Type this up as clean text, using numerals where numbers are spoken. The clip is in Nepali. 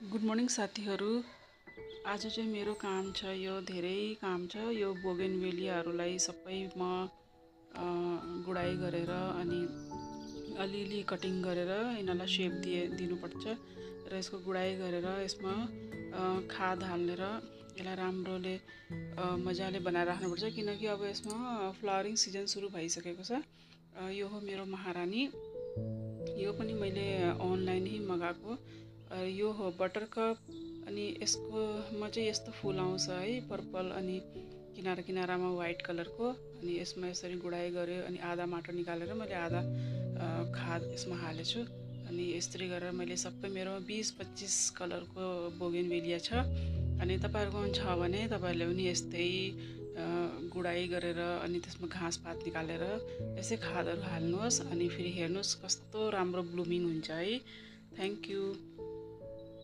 गुड मर्निङ साथीहरू। आज चाहिँ मेरो काम छ, यो धेरै काम छ। यो बोगेनवेलियाहरूलाई सबै म गुडाई गरेर अनि अलिअलि कटिङ गरेर यिनीहरूलाई सेप दिनुपर्छ र यसको गुडाई गरेर यसमा खाद हालेर यसलाई राम्रोले मजाले बनाएर राख्नुपर्छ, किनकि अब यसमा फ्लावरिङ सिजन सुरु भइसकेको छ। यो हो मेरो महारानी। यो पनि मैले अनलाइन मगाएको। यो हो बटरकप अनि यसकोमा चाहिँ यस्तो फुल आउँछ है, पर्पल अनि किनारा किनारामा वाइट कलरको। अनि यसमा यसरी गुडाई गर्यो अनि आधा माटो निकालेर मैले आधा खाद यसमा हालेछु। अनि यसरी गरेर मैले सबै मेरो 20-25 कलरको बोगेनवेलिया छ। अनि तपाईँहरूको छ भने तपाईँहरूले पनि यस्तै गुडाई गरेर अनि त्यसमा घाँस पात निकालेर यसै खादहरू हाल्नुहोस् अनि फेरि हेर्नुहोस् कस्तो राम्रो ब्लुमिङ हुन्छ है। Thank you.